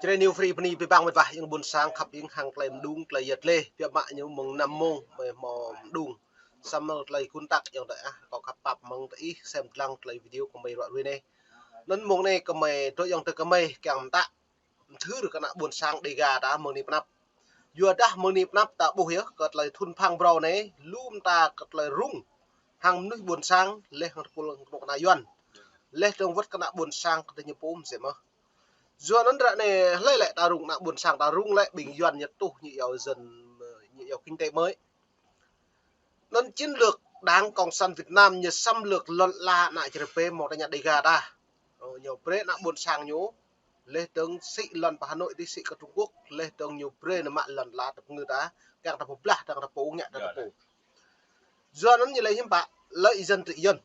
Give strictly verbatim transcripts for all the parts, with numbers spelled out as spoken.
Čre New Free bơni abih bang met wa, ayŏng ƀôn sang khăp ing hăng tơlơi mơđung, tơlơi yet lĕ, biă mă ñu mơ̆ng năm mông, mơi hmâo mơđung. Samơ̆ tơlơi kơnăl yŏng tơi ah, kâo khăp pap mơ̆ng tơ ih, sem lăng tơlơi video kơ mơi ruă rui anai. Anŭn mông anai kơ mơi, dŏ yŏng tơ kơ mơi, kiăng mơtă, mơthưr kơ ană ƀôn sang Dega ta mơ̆ng anai pơ anăp. Yua dah mơ̆ng anai pơ anăp ta ƀuh yơh, kơ tơlơi thŭn phang brâo anai, lŏm ta kơ tơlơi rŭng. Hăng mơnuih ƀôn sang, leh hăng tơpul kơnuk kơna Yuan. Leh dơ̆ng wơ̆t kơ ană ƀôn sang kơ tơ ñu pum sem mơh. Yua anŭn ră anai hlơi lĕ ta rŭng, ană ƀôn sang ta rŭng lĕ ƀing Yuan ñu tuh ñu iâu dân, ñu iâu kinh tế mới. Anŭn chiến lược Đảng Cộng sản Việt Nam ñu xâm lược lŏn ala ană Čre pê mơ̆ng ta ñu Dega ta. Ơ, ñu brơi ană ƀôn sang ñu, leh dơ̆ng sĭ lŏn pơ Hà Nội tih sĭ kơ Trung Quốc, leh dơ̆ng ñu brơi nao mă lŏn ala tơpơngư ta, kiăng ta pơblah, kiăng ta pô ngă ta pô. Yua anŭn ñu lĕ hiư̆m pă, lợi dân trị dân.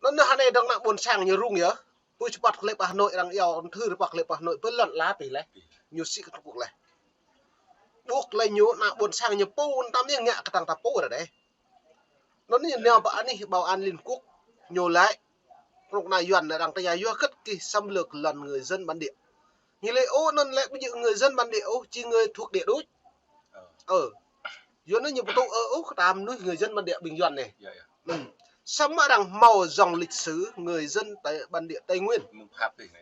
Anŭn anai dơ̆ng ană ƀôn sang ñu rŭng yơh. Pui čơpăt klĕp Hà Nội arăng iâu, thưr păt klĕp Hà Nội, pơ lŏn ala pih leh. Ñu sĭ kơ Trung Quốc leh. Ƀuh leh ñu ană ƀôn sang ñu pô, tam ñu ngă kơtang ta pô ră đeh. Anŭn ñu nao pơ anih bảo an Liên Quốc, ñu laĭ, kơnuk kơna Yuan arăng tơña yua hơget kih xâm lược lŏn người dân bản địa. Ñu laĭ ôh, anŭn lĕ ƀu djơ̆ người dân bản địa ôh, chỉ người thuộc địa đuč. Ơ. Yua anŭn ñu pơtŭ ơ ôh, kơ ta mơnuih người dân bản địa ƀing Yuan anai. Samơ̆ arăng hmâo dòng lịch sử người dân tại bản địa Tây Nguyên.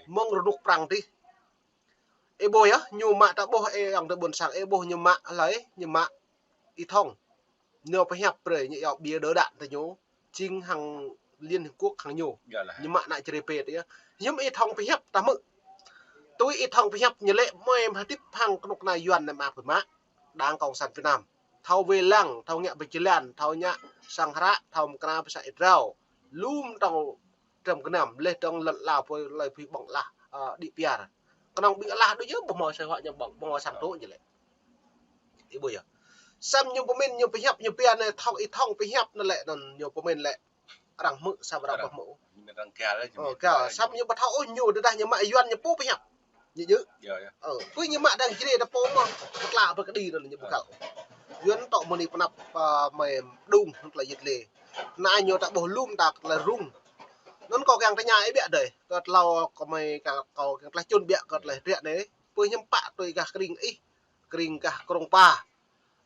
Mơ̆ng rơnŭk prăng tih. Ih ƀuh yơh, ñu mă ta ƀuh, ih ayŏng tơ ƀôn sang, ih ƀuh ñu mă hlơi, ñu mă Y Thông. Ñu pơhiăp brơi, ñu iâu bia đỡ đạn tơ ñu. Jing hăng Liên Hiệp Quốc hăng ñu. Ñu mă ană Čre pê tih yơh. Hiư̆m Y Thông pơhiăp ta hmư̆. Tui Y Thông pơhiăp ñu lĕ mơi mă hơdip hăng kơnuk kơna Yuan anai mă pơmă. Đảng Cộng sản Việt Nam. Thâo wai lăng, thâo ngă pơjơlan, thâo ngă sang hră, thâo mơkra pơsă ih drao. Lŏm tơ̆ng trăm gơnam, leh dơ̆ng lŏn ala pô lơi phi ƀơ̆ng lah, ơ, đĭ piar. Kơnơ̆ng ƀing lah đôč yơh, ƀu hmâo sơhua ñu ƀơ̆ng, ƀu hmâo sang tŏ ñu lĕ. Ih ƀuh yơh. Sam ñu pơmĭn, ñu pơhiăp, ñu pia anai Thông, Y Thông pơhiăp anŭn lĕ, anŭn ñu pơmĭn lĕ. Arăng hmư̆, sam arăng ƀu hmư̆. Ơ, kơ, sam ñu ƀu thâo ôh, ñu tơdah ñu mă Yuan ñu pô pơhiăp. Ñu djơ̆. Ơ, pui ñu mă đang Čre ta pô mơ̆, pơtla pơkơđi anŭn ñu ƀu kăl. Yuan tŏ mơ̆ng anai pơ anăp, ơ, mơi mơđung, tơlơi yet lĕ. Anai ñu ta ƀuh lŏm ta tơlơi rŭng. Anŭn kâo kiăng tơña ih biă dơi. Kơ tlâo kơ mơi kơ kâo kiăng tơlơi čun biă kơ tơlơi hơdră anai. Pui hiư̆m pă tui gah kring ih, kring gah Krông Pa.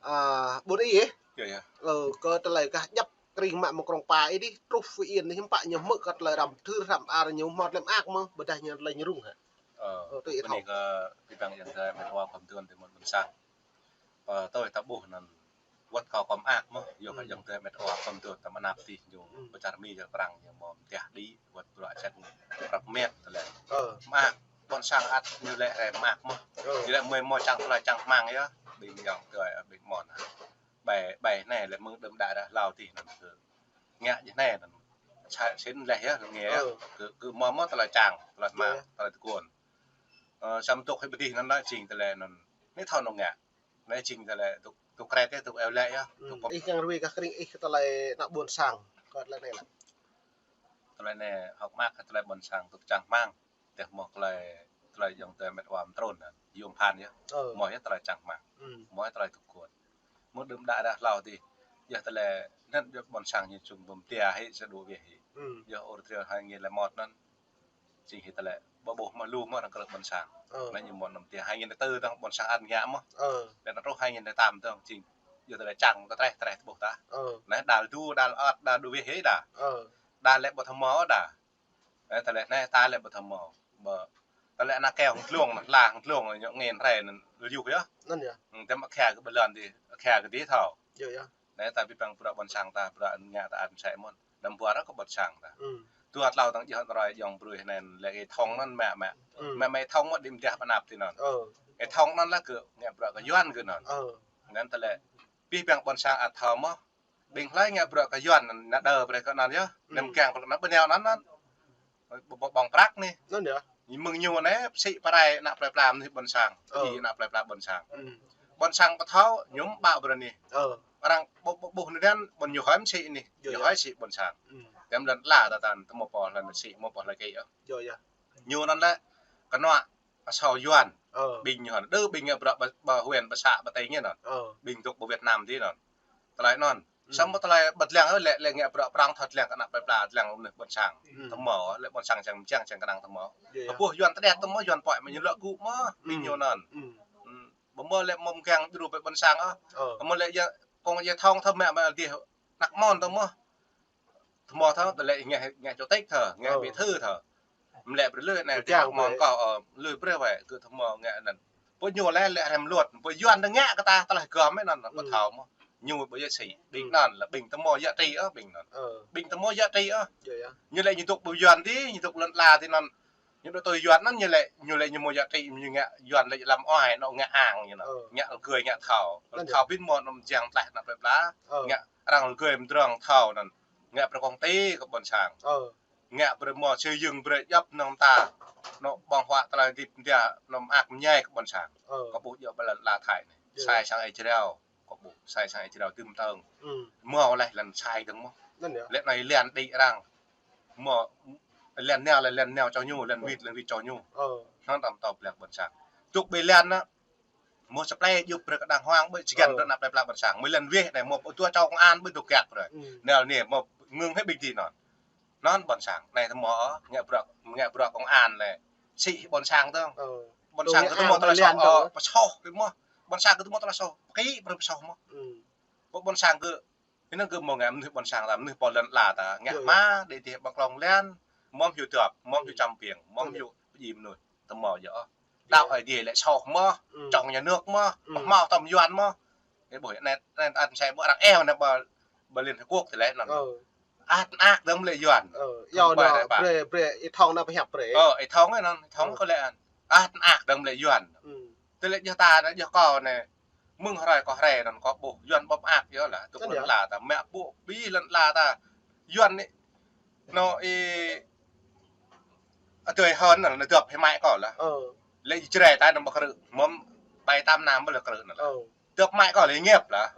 Ơ, ƀôn ih yơh. Ơ, kơ tơlơi gah djŏp kring mă mơ̆ng Krông Pa ih dih, truh Phú Yên dih hiư̆m pă ñu hmư̆ kơ tơlơi răm thưr răm ar ñu hmâo tơlơi mơak mơ̆, ƀôdah ñu tơlơi ñu rŭng hă. Ơ, tui ih thâo. Bơni kơ abih bang ayŏng adơi met wa khŏm tơ̆n tơ mơ̆n ƀôn sang. Ơ, tui ta ƀuh anŭn wơ̆t kâo kơ mơak mơ̆, yua kơ ayŏng adơi met wa khŏm tơ̆n tơ mơ̆n anăp tih ñu pơčar mi čar prăng ñu mơ̆ mơtiah đĭ wơ̆t bruă čet prăp met tơlơi. Mơak, ƀôn sang ăt ñu lĕ rai mơak mơ̆. Ñu lĕ mơi mơ̆ čang tơlơi čang hmang yơh, ƀing ayŏng adơi, ƀing mơ̆n. Ƀai, ƀai anai lĕ mơ̆ng đưm đă đah hlâo tih anŭn kơ ngă djơ̆ anai anŭn. Sa-, sĭn leh yơh, ngă yơh. Kơ, kơ mơ̆ mơ̆ tơlơi čang, tơlơi hmang, tơlơi tơguan. Ơ, sam tŭk hĭ pơdih anŭn lĕ jing tơlơi anŭn. Anai thâo anŭn ngă. Anai jing tơlơi tŭk, tŭk kret yơh, tŭk eo lĕ yơh. Ih kiăng rui gah kring ih kơ tơlơi ană ƀôn sang. Kơ tơlơi anai lĕ. Tơlơi anai hơ̆k mơak kơ tơlơi ƀôn sang tŭk čang hmang. Tơdah mơ̆ tơlơi, tơlơi ayŏng adơi met wa mơtrun anŭn. Yôm phan yơh. Mơ̆ yơh tơlơi čang hmang. Mơ̆ yơh tơlơi tơguan. Mơ̆ng đưm đă đah hlâo tih. Yơh tơlơi anŭn yơh ƀôn sang ñu čung bơm tia hĭ sa đô weh hĭ. Yơh ur trial hai nghìn lẻ một anŭn. Jing hĭ tơlơi ƀu ƀuh mơ̆ lu mơ̆ arăng krư̆ ƀôn sang. Anai ñu mơ̆ năm tia hai nghìn lẻ tư tơ̆ng ƀôn sang ăt ngă mơ̆. Lĕ anŭn truh hai nghìn lẻ tám tơ̆ng jing. Yơh tơlơi čang tơtreh, tơtreh tơƀuh ta. Anai đal du, đal ăt, đal đu weh hĭ đa. Đal lĕ ƀu thâo mơ̆ đa. Ơ, tơlơi anai ta lĕ ƀu thâo mơ̆. Ƀu, tơlơi ană keo hăng tlông, ană hla hăng tlông, ñu ngên rai anŭn lơyuh yơh. Anŭn yơh. Tơm akha kơ ƀơi lŏn dih, akha kơ dih thâo. Anai ta abih bang bruă ƀôn sang ta, bruă ngă ta ăt sĕ mơ̆n. Đăm ƀuă ră kơ ƀôn sang ta. Dua tlâo tơ̆ng jơh roi jŏng brui anŭn lĕ Y Thông anŭn mă mă. Mă mă Y Thông mơ̆ đĭ mơdah pơ anăp tih anŭn. Y Thông anŭn lĕ kơ ngă bruă kơ Yuan kơ anŭn. Anŭn tơlơi abih bang ƀôn sang ăt thâo mơ̆. Ƀing hlơi ngă bruă kơ Yuan anŭn, ană đơ brơi kơ anŭn yơh. Anăm kiăng bruă anŭn ƀơi anai anŭn anŭn. Ƀơ̆ng, ƀơ̆ng prăk anai. Anŭn yơh. Mơ̆ng ñu anai, sĭ pơrai ană plơi pla mơnuih ƀôn sang. Ih ană plơi pla ƀôn sang. Ƀôn sang ƀu thâo, ñu ƀă bruă anai. Arăng ƀu, ƀu, ƀuh anŭn, ƀôn ñu hơi sĭ anai. Ñu hơi sĭ ƀôn sang. Tơm lŏn ala ta tăn, tơm mơ̆ pô hlơi sĭ, mơ̆ pô hlơi kĕ yơh. Ñu anŭn lĕ, kơnuă asâo Yuan. Ƀing ñu anŭn, đơ ƀing ñu ƀră ƀơ, ƀơ huyện, ƀơ xã, ƀơ tỉnh ñu anŭn. Ƀing dŏ ƀơ Việt Nam dih anŭn. Tơlơi anŭn. Samơ̆ tơlơi ƀu lăng lĕ, lĕ ngă bruă prang thâo lăng kơ ană plơi pla, lăng mơnuih ƀôn sang. Tơma, lĕ ƀôn sang čang mơčang čang kơnang tơma. Pơpŭ Yuan tơdeh tơma, Yuan pơai mơ̆ ñu lŏk gŭ mơ̆, ƀing ñu anŭn. Ƀu mơ̆ lĕ mơ̆ng kiăng djru ƀơi ƀôn sang ôh. Ƀu mơ̆ lĕ yơh, kông yơh thong thơm mă mă dih, ană mon tơma. Tơma thâo, tơlơi ngă, ngă chủ tịch thâo, ngă bí thư thâo. Mơ̆ lĕ brơi lui anai, dih ană mon kâo, lui brơi wai, kơ tơma ngă anŭn. Pô ñu lĕ, lĕ rem luăt, pô Yuan đa ngă kơ ta, tơlơi gơm anŭn, pô thâo mơ̆. Ñu ƀu yơh sĭ, ƀing anŭn lĕ, ƀing tơma yă tri ôh, ƀing anŭn. Ƀing tơma yă tri ôh. Ñu lĕ ñu dŏ ƀơi Yuan dih, ñu dŏ lŏn ala dih anŭn. Ñu dŏ tui Yuan anŭn ñu lĕ, ñu lĕ ñu mơ̆ yă tri, ñu ngă Yuan lĕ lăm oi, anŏ ngă ang ñu anŭn. Ngă lơgơi ngă thâo. Thâo pin mơ̆ anŭn jang tlaih ană plơi pla. Ngă arăng lơgơi mơdrŏng thâo anŭn. Ngă brơi kông ti kơ ƀôn sang. Ngă brơi mơ̆ xây dựng brơi djŏp nong ta. Anŏ ƀơ̆ng huă tơlơi hơdip dia anŏ mơak mơñai kơ ƀôn sang. Kơ ƀuh djŏ ƀơi lŏn ala Thái anai. Sai sang ai jrao. Kơ ƀuh sai sang ai jrao tơm tơng. Mơ̆ lĕ lăn sai dơ̆ng mơ̆. Lĕ anai lăn đĭ arăng. Mơ̆ lăn nao lĕ lăn nao čô ñu, lăn wĭt lăn wĭt čô ñu. Hăng tơm tơm ƀlĕk ƀôn sang. Tŭk ƀơi lăn anŭn. Mơ̆ supply djŭp brơi kơ đang huang ƀơi čơgăn anŭn ană plơi pla ƀôn sang. Mơ̆ lăn wĕh anai mơ̆ ƀu dua čô công an ƀơi dŏ kiăt brơi. Nao anai mơ̆ ngưng hĭ ƀing dih anŭn. Anŭn ƀôn sang. Anai tơma ôh, ngă bruă, ngă bruă công an lĕ. Sĭ ƀôn sang dơ̆ng. Ƀôn sang kơ tơma tơlơi soh, pơsoh kơ mơ̆. Ƀôn sang kơ tơma tơlơi soh. Pơkĭ brơi pơsoh mơ̆. Ƀôn sang kơ Anŭn kơ mơ̆ng mơnuih ƀôn sang ta, mơnuih pô lŏn ala ta, ngă mă, đe dih ƀơ̆ng klông lăn, mơ̆m hyu dŏp, mơ̆m hyu čăm piêng, mơ̆m hyu pơjing mơnuih, tơma yơh. Đaŏ ai dih lĕ soh mơ̆, čŏng nhà nước mơ̆, hmâo tơm Yuan mơ̆. Ê, ƀuh, anai, anai, anai, sai ƀuh arăng eo anai ƀơi, ƀơi Liên Hợp Quốc tơlơi anŭn. Ăt mơak dơ̆ng lĕ Yuan. Yua anŭn, brơi, brơi, ih thong anŭn pơhiăp brơi. Ơ, ih thong anŭn, ih thong kơ lĕ anŭn. Ăt mơak dơ̆ng lĕ Yuan. Tơlơi djơ̆ ta anai, djơ̆ kâo anai. Mơ̆ng hrơi kâo hrơi anŭn kâo ƀuh, Yuan ƀu mơak yơh lah, tŭk lŏn ala ta, mă ƀu ƀĭ lŏn ala ta. Yuan anai, anŏ ih, adơi hơn anŭn, anŭn dŏp hĭ mai kâo lah. Lĕ Jrai ta anŭn ƀu krư̆, mơ̆m ƀai tam năm ƀu lĕ krư̆ anŭn lah. Dŏp mai kâo lĕ ñĕp lah.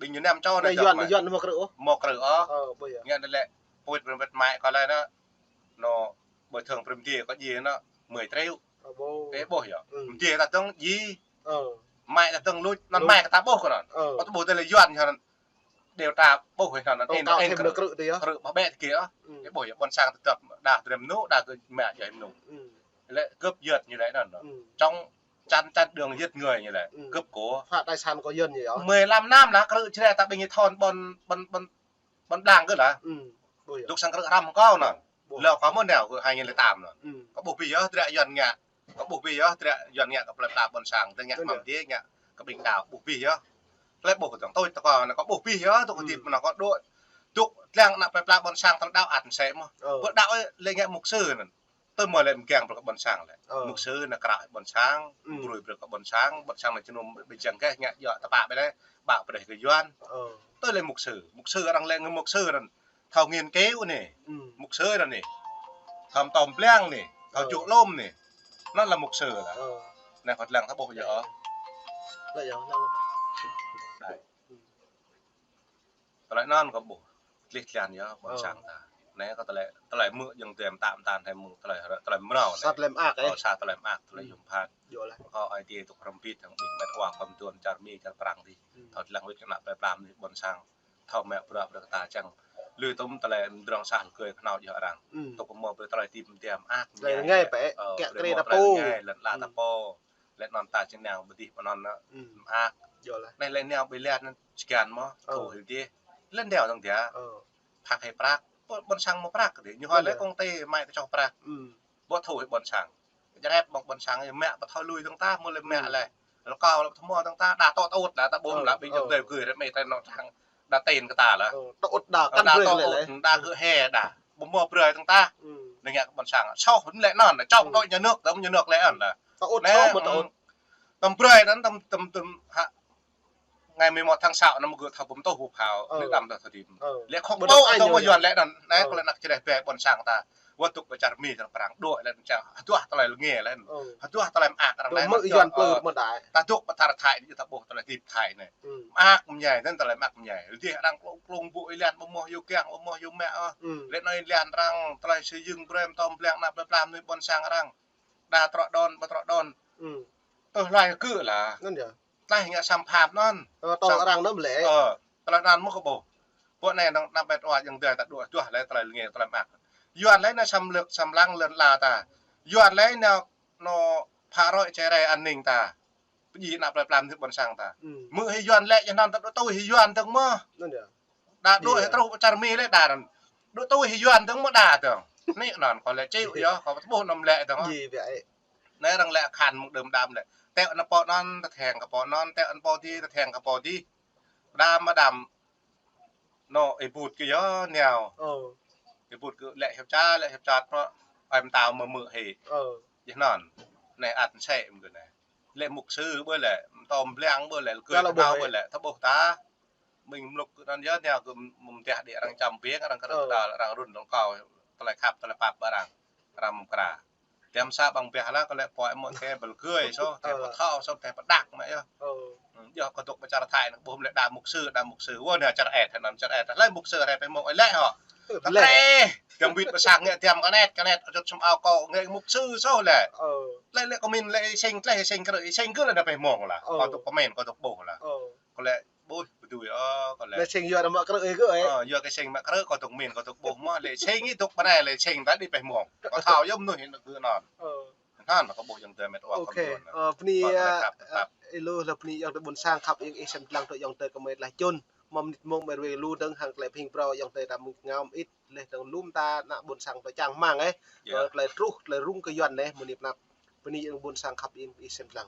Ƀing ñu năm čô anŭn dŏp mai. Yuan ƀu krư̆ ôh. Ƀu krư̆ ôh. Ngă anŭn lĕ, pơwĭt pơwĭt mai kâo lah anŭn, anŏ bồi thường brơi mơdê kâo djai anŏ mười triệu. Ê, ƀuh yơh. Mơdê ta dơ̆ng djai. Mai ta dơ̆ng luč, anŭn mai kơ ta ƀuh kơ anŭn. Kâo ta ƀuh tơlơi Yuan anŭn. Điều tra ƀuh anŭn, anŭn, anŭn, anŭn krư̆, krư̆ ƀă ƀĕ tơkê ôh. Ê, ƀuh yơh, ƀôn sang ta dŏp đa drem mơnŭ, đa kơ mă djai mơnŭ. Lĕ gơ̆p yơh ñu lĕ anŭn. Čŏng čăn čăn đường giết người ñu lĕ. Gơ̆p kơ. Phá tài sản của dân vậy hả? Mười lăm năm lah krư̆ Jrai ta ƀing ih thon ƀôn, ƀôn, ƀôn ƀôn blang kơ lah. Dŏ sang krư̆ hrăm kâo anŭn. Lơ kâo mơ̆ nao kơ hai nghìn lẻ tám anŭn. Kâo ƀuh bĭ yơh, dră Yuan ngă. Kâo ƀuh bĭ yơh, dră Yuan ngă kơ plơi pla ƀôn sang, tơ ngă mơ̆ng dih ngă kơ ƀing đaŏ ƀuh bĭ yơh. Tơlơi ƀuh kơ dơ̆ng tui tơ kâo anŭn, kâo ƀuh bĭ yơh, tŭk kơ dih mơnơ̆ng kâo dŏ. Dŏ lăng ană plơi pla ƀôn sang tơlơi đaŏ ăt mơsĕ mơ̆. Ƀu đaŏ lĕ ngă mục sư anŭn. Tơma lĕ mơ̆ng kiăng brơi kơ ƀôn sang lĕ. Mục sư anŭn krah ƀôn sang, brơi brơi kơ ƀôn sang, ƀôn sang anŭn jơnum ƀing jang kơ ngă yua tơpă ƀĕ lĕ, ƀă brơi kơ Yuan. Tơlơi mục sư, mục sư arăng lĕ ngă mục sư anŭn. Thâo nghiên cứu anai. Mục sư anŭn anai. Thâo tơm blang anai. Thâo juh lŏm anai. Anŭn lah mục sư lah. Anai kâo lăng ta ƀuh yơh. Anai. Tơlơi anŭn kâo ƀuh. Tlih tlan yơh, ƀôn sang ta. Anai kâo tơlơi, tơlơi mơ̆ jơ̆ng tơm tam tan hai mơ̆ng tơlơi, tơlơi mrâo anai. Sa tơlơi mơak, ê? Ơ, sa tơlơi mơak, tơlơi yôm phat. Yơh lah. Kâo ai tiê tŭk hrŏm bĭt hăng ƀing met wa kơ mơtuan čar Mi, čar Prang dih. Thâo lăng wĭt kơ ană plơi pla mơnuih ƀôn sang. Thâo mă bruă brơi kơ ta čang. Lui tơm tơlơi mơdrŏng sah lơgơi kơ anŏ djơ̆ arăng. Tŭk mơ̆ brơi tơlơi hơdip mơdiam mơak. Tơlơi rơngai pĕ, kiă brơi krê ta pô. Lŏn ala ta pô. Lĕ anŭn ta čơnang ƀơi dih pơ anŭn anŭn. Mơak. Anai lĕ nao ƀơi lăn anŭn čơgăn mơ̆, thâo hil dih. Lĕ nao dơ̆ng dih. Phak hĭ prăk. Ƀôn, ƀôn sang mơ̆ prăk dih. Ñu hŏ lĕ kông ti mai ta čoh prăk. Ƀu thâo hĭ ƀôn sang. Jrep ƀơ̆ng ƀôn sang, mă ƀu thâo lui dơ̆ng ta, mơ̆ lĕ mă lĕ. Lơ kâo lĕ ƀu thâo mơ̆ dơ̆ng ta, đa tŏ tŏt lah, ta ƀuh lah, ƀing jơ̆ng dơi gơ̆ rĕ mơ̆ ta anŏ čang, đa ten kơ ta lah. Đa tŏt đa kăn brơi lĕ. Đa gơ̆ he đa. Ƀu mơ̆ brơi dơ̆ng ta. Đa ngă kơ ƀôn sang. Soh lĕ anŭn, čŏng tŏ nhà nước, tơm nhà nước lĕ anŭn lah. Tŏt soh mơ̆ tŏt. Tơm brơi anŭn, tơm, tơm, tơm, hă. Ngày mười một tháng sáu năm gơ̆ thâo pơm tôh ƀu phao, lĕ đăm ta thâo tim. Lĕ khŏk ƀơ̆ tơ̆ng mơ̆ Yuan lĕ anŭn, anai kơ lĕ ană čơđeh ƀĕ ƀôn sang ta. Wơ̆t tŭk ƀơi čar Mi čar Prang, dŏ lĕ anŭn čang, hơduah tơlơi lĕ ngă lĕ. Hơduah tơlơi mơak arăng lĕ. Mơ̆ Yuan pơ mơ̆ đai. Ta dŏ ƀơi čar Thái anai, ta ƀuh tơlơi hơdip Thái anai. Mơak mơñai, anŭn tơlơi mơak mơñai. Lĕ dih arăng klông klông ƀu ih lăn, ƀu mơ̆ yua kiăng, ƀu mơ̆ yua mă ôh. Lĕ anai lăn arăng, tơlơi xây dựng brơi tơm blang ană plơi pla mơnuih ƀôn sang arăng. Đa trŏ đon, ƀu trŏ đon. Tơlơi gơ̆ lah. Anŭn yơh. Tlaih ngă xâm phạm anŭn. Ơ, tơlơi arăng anŭn lĕ. Ơ, tơlơi anŭn mơ̆ kâo ƀuh. Pô anai năng năp ƀĕt wa yang dai ta đuaĭ duah lĕ tơlơi lĕ tơlơi mă. Yuan lĕ nao xâm lược, xâm lăng lŏn ala ta. Yuan lĕ nao, nao phá rối čơrai an ninh ta. Pơjing năp plơi pla mơnuih ƀôn sang ta. Mơ̆ hĭ Yuan lĕ čơnăn ta đuaĭ tui hĭ Yuan tơ̆ng mơ̆. Đa đuaĭ hĭ truh pơ čar Mi lĕ đa anŭn. Đuaĭ tui hĭ Yuan tơ̆ng mơ̆ đa tơ̆ng. Anai anŭn kâo lĕ čĭ yơh, kâo ƀu ƀuh anăm lĕ tơ̆ng. Anai arăng lĕ khăn mơ̆ng đưm đam lĕ. Tĕ ană pô anŭn ta theng kơ pô anŭn, tĕ ană pô dih ta theng kơ pô dih. Đam mơ̆ đam. Nao ih ƀut kơ yơh nao. Ih ƀut kơ lĕ hiăp ča, lĕ hiăp ča pơ ai mơtao mơ̆ mơ̆ hĭ. Yơh anŭn. Anai ăt sĕ mơ̆ng kơ anai. Lĕ mục sư ƀơi lĕ, mơtao mơblang ƀơi lĕ, lĕ kơi tơnao ƀơi lĕ, ta ƀuh ta. Ƀing mluk kơ anŭn yơh nao kơ mơ̆ng tơdah đĭ arăng čăm biêng, arăng kơ tơdah arăng run arăng kâo, tơlơi khăp, tơlơi pap ƀơi arăng, arăng mơkra. Tiăm sa ƀăng biah lah, kơ lĕ pô mơ̆ tĕ bơl gơi soh, tĕ pơthâo soh, tĕ pơđak mă yơh. Yơh kơ dŏ pơ čar Thái anŭn ƀuh lĕ đa mục sư, đa mục sư. Wơ̆ nao čar et, anŭn čar et. Lĕ mục sư rai pơmông lĕ hŏ. Tơlơi. Yang bit pơsang ngă tiăm kơ net, kơ net, čut sum ao kâo ngă mục sư soh lĕ. Lĕ lĕ kơ min lĕ sing, lĕ sing krư̆, sing gơ̆ lĕ đa pơmông lah. Kơ dŏ pơmin, kơ dŏ ƀuh lah. Kơ lĕ ƀuh, ƀu dưi ôh, kơ lĕ. Lĕ sing yua mă krư̆ ih gơ̆ ê. Yua kơ sing mă krư̆ kơ dŏ min, kơ dŏ ƀuh mơ̆, lĕ sing ih dŏ pơ anai, lĕ sing ta đĭ pơmông. Kơ thâo yơh mơnuih anŭn gơ̆ anŭn. Anŭn kâo ƀuh yang dai met wa kơ mơ̆n. Bơni, ơ, ilu lah bơni yang dai ƀôn sang khăp yang ih sem lăng tui yang dai kơ met lah čun. Mơ̆ mơnit mông met wa lu dơ̆ng hăng tơlơi phing prao yang dai ta mơ̆ng ngam it leh dơ̆ng lŭm ta ană ƀôn sang ta čang rơmang ê. Tơlơi truh, tơlơi rŭng kơ Yuan ê, mơnit năp. Bơni yang ƀôn sang khăp yang ih sem lăng.